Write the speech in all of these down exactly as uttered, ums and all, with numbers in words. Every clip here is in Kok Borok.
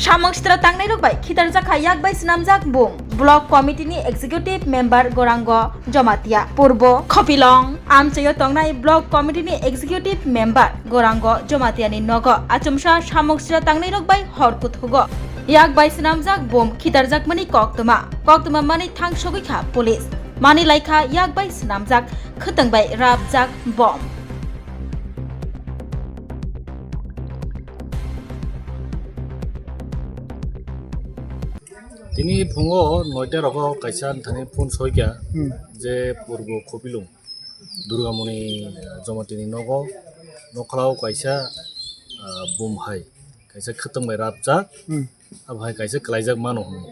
Samung sitra tangnairok bai khitarjakha yak bai swnamjak bum. Block Committee ni Executive Member Gorango Jomatia, Purbo Khopilong amchaio tongnai Block Committee ni Executive Member Gorango Jomatia ni nogo achomsa samung sitra tangnairok bai hor kuthugo yak bai swnamjak bum khitarjakmani koktwma. Koktwma manwi thang sogwi kha police. Manwi lai kha yak bai swnamjak khwtwng bai rapjak bom. Tini phungo noita rogo kaisa thani phone soikha Hmm. je Purbo Khopilung Durgamoni Jomatini nogo nokhlao kaisa, ah, bum hai kaisa khwtwng bai rapjak Hmm. abo hai kaisa kwlaijak mano hwnwi.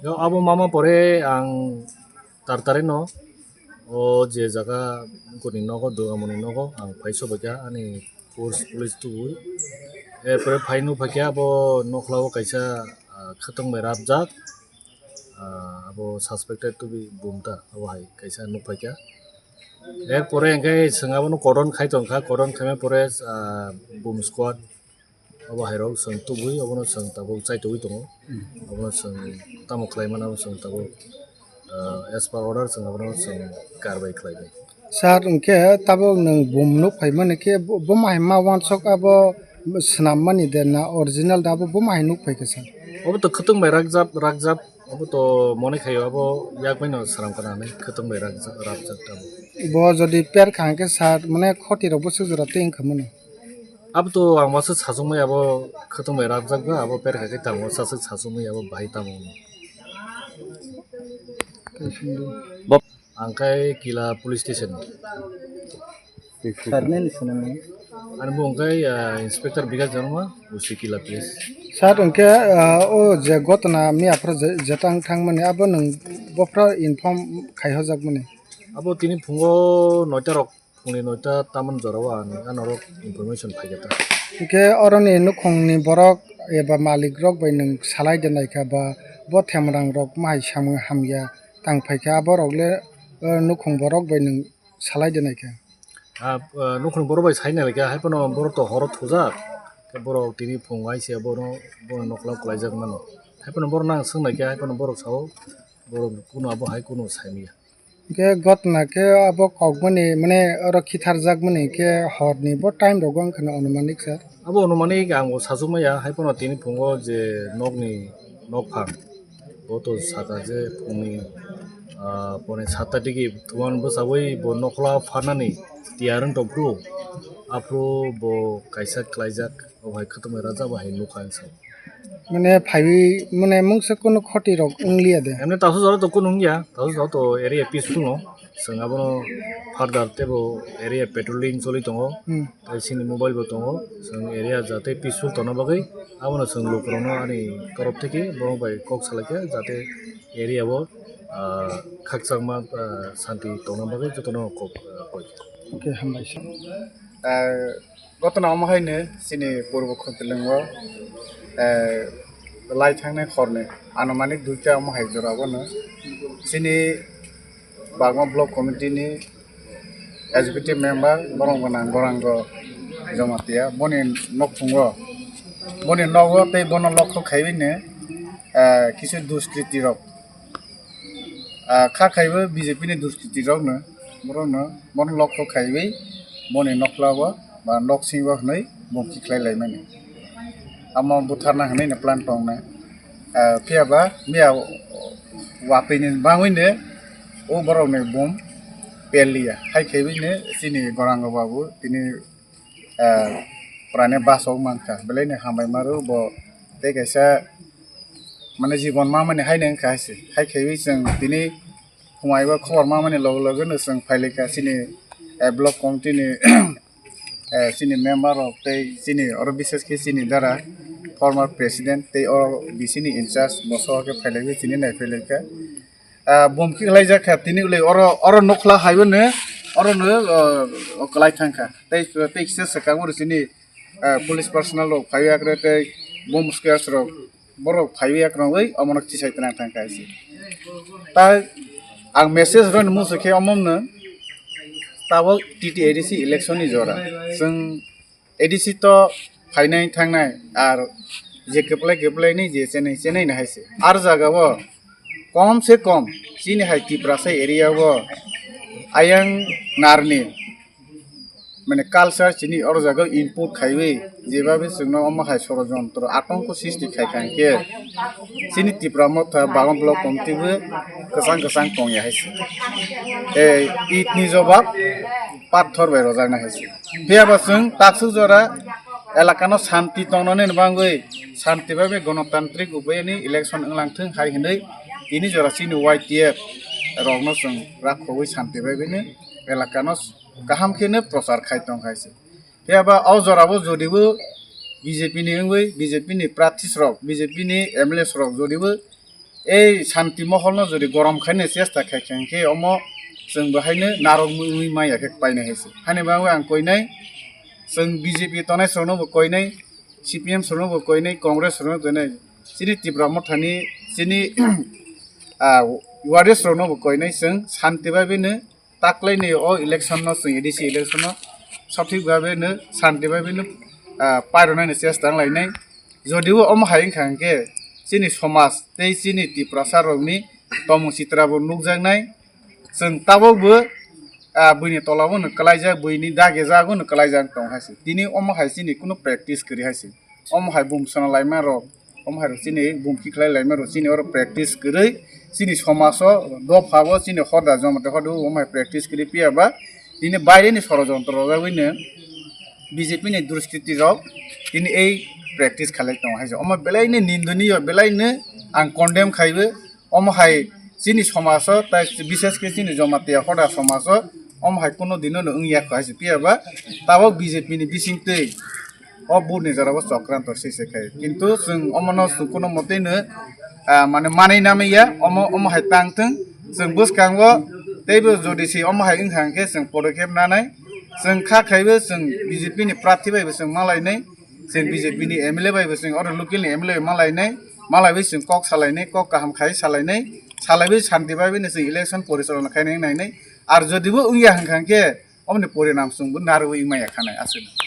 Yo, abo mama pore ang tartarino o je jaga goni nogo Durgamoni nogo ang phai sobaikha ani force police tubui. Erpore phai nukphaikha abo nokhlao kaisa, ah, khwtwng bai rapjak, ah, abo suspected to be bumta abo hai kaisa nukphaikha. Erpore hwnkhe chwng abono cordon khai tongkha, cordon khaima pore, ah, bum squad Obo hairok chwng tubui, obono chwng tabuk chaitugwi tongo. Obono chwng tamo khlai mano, chwng tabuk, ah, as per order chwng abono chwng karbai khlainai. Sir, hwnkhe tabuk nwng bum nuk phaimani khe bo, bo mahai ma wansok abo swnammani de na original da abo bo mahai nuk phaikha sir? Obo to khwtwng bai rakjak, rakjak, obo to mone khaio abo yak baino swnam kana hinwi khwtwng bai rakjak, rakjak tabuk. Bo jodi per kha hwnkhe sir, mane khoti rok bwswk jora tei wngkha mani? Abo to ang wansuk sachukmai abo khwtwng bai rapjak ba abo per kha khe tamo sachuk sachukmai abo bahai tamo. Bo- Ang khai Kila police station. Sir, nini swnamwi? Ani bo ang khai, ah, Inspector Bikas Dharma, O C Kila police. Sir, hwnkhe, ah, o je gotona miya phro je, jeta wng thangmani abo nwng bophro inform khai hojak mani? Abo tini phungo noita rok Phungni noita tamani jorao ani anorok information phaikha ta. Hwnkhe oroni nukhungni borok eba malik rok bai nwng salai de naikha ba bo themrang rok mahai samung hamya tang phaikha, aborok le, eh, nukhung borok bai nwng salai de naikha. Ah, eh, nukhung borok bai sai naikha, haiphano borok to horo thujak, khe borok tini phung hai se bono, bono nokla kwlaijak mano. Haiphano borok nang swng naikha, haiphano borok sao, borok kunu abo hai kunu saimanya. Hwnkhe gotna khe abo kokmani, mane, oro khitharjakmani khe horni bo time rogo wngkha na anumanik, sir? Abo anumanik ang bo sachukmaya, haiphano tini phungo je nokni nokphang, bo to saka je phungni, ah, pone satta digi thuan bwchaui bo nokla pharnani tiyar wng tongphuru, aphuru bo kaisa klaijak, obo hai khwtwmwi rajak, bo hai nukha ang sao. Mane phaiwi, mane mungsa kunu khoti rok wngliya de? Emni tasu jora to kunu wngya, tasu jora to area peaceful no. Chwng abono further tebo area patrolling choli tongo. Hmm. Tai chini mobile bo tongo. Chwng area jate peaceful tongna bagwi abono chwng lukurokno ani torof theke borok bai kok salaikha jate area o, ah, khakchangma, ah, santi tongna bagwi jotono kok, ah, koi. Okay, hambai sir. Ah, Gotona omo hai no chini Purbo Khumtwlwngo, eh, lai thangnai horni anumanik duita omo hai jora bono chini Bagma Block Committee ni Executive Member borok gwnang Gorango Jomatia boni nokphungo, boni nogo tei bono lokho khaiwi no, eh, kisu duskriti rok Ah, kha khaibo B J P ni duskriti rokno, borokno, bono lokho khaiwi boni nokla o ba nok singo hwnwi bumki khlai laimani. Amo butharna hwnwi no plan tongnai. Ah, phiya ba miya watwi ni bangwi no o borok ni bum peliya. Hai khaiwi no chini Gorango babu tini ah, purane basok mankha, belai no hambai maro bo tei kaisa mane jibon mamani haino wngkha hai se. Hai khaiwi chwng tini khumai o khobor mamani loge loge no chwng phailaikha chini, eh, block committee ni, eh, chini member rok tei chini oro bises khe chini dara former president tei oro B C ni in charge bo soho khe phailaikhe chini naiphailaikha. Ah, bumki khlaijak kha tini ulai oro, oro nokla haibo no oro no, oh, kwlai thangkha. Tei, tei kisa swkang oro chini, ah, police personnel rok phaiwi akre tei bomb squads rok borok phaiwi akrangwi omono tisai twnang thangkha hai se. Tai ang message rwni muchung khe omo wngno tabuk T T A D C election ni jora chwng A D C to phainai thangnai ar je kwplai kwplai ni je chenai chenai ni hai se. Ar jaga o kom se kom chini hai Tiprasa area o ayang narni mane culture chini oro jaga o input khaiwi jebabe chwngno omo hai sorojontro atongko sristi khai kha hwnkhe chini Tipra Motha Bagan Block Committee bo kwchang kwchang tongya hai se. Eh, itni jobab pathor bai rojakna hai se. Phiya ba chwng taksuk jora elakano shanti tongnani bagwi shanti bai bai gonotantrik upaini election wnglang thung hai hwnwi tini jora chini Y T F rokno chwng rakhogwi shanti bai bai no elakano kaham khe no prochar khai tong hai se. Phiya ba o jora bo jodi bo B J P ni wngwi B J P ni prarthi rok, B J P ni M L A rok jodi bo ei shanti mohol no jodi gorom khaina chesta khai kha hwnkhe omo chwng bo haino narwk mui mui maya khe paina hai se. Hani bagwi ang koinai chwng B J P tongnai rokno bo koinai, C P M rokno bo koinai, Congress rokno koinai, chini Tipra Motha ni chini ah, warriors rokno bo koinai chwng shanti bai bai no taklai ni o election no chwng A D C election no sothik bai bai no shanti bai bai no ah, pairwnani chesta wng lainai. Jodi o omo hai wngkha hwnkhe chini somaj tei chini Tiprasa rokni tomung chitra bo nukjaknai. Chwng tabuk bo ah, buini tola o no kwlaijak, buini dage jago no kwlaijak tong hai se. Tini omo hai chini kuno practice kwrwi hai se. Omo hai bum sona laima rok, omo hai rok chini bum khiklai laima rok chini oro practice kwrwi chini somaj o dopha o chini hoda jomate hoda o omo hai practice kwrwi phiya ba tini baire ni sorojontro rojagwi no B J P ni duskriti rok tini ei practice khalai tongo hai se. Omo belai no nindoniyo, belai no ang condemn khaibo. Omo hai chini somaj o, tai bishes khe chini Jamatia hoda somaj o, omo hai kuno dino no wngya kho hai se phiya ba tabuk B J P ni bising twi o vote ni jora bo chokranto se se khai. Kintu chwng omo no chwng kuno motwi no, ah, mane manwi namwi ya, omo, omo hai tang thung. Chwng bwskango teibo jodi se omo hai wngkha hwnkhe chwng podokep nanai. Chwng kha khaibo chwng B J P ni prarthi bai bo chwng malainai. Chwng B J P ni M L A bai bo chwng oro local ni M L A bai malainai, malaiwi chwng kok salainai, kok kaham khai salainai, salaiwi shanti bai bini chwng election porichalona khainai nainai. Ar jodi bo wngya hwnkha hwnkhe omoni porinam chwng bo narwgwi wngmaya khanai aswk.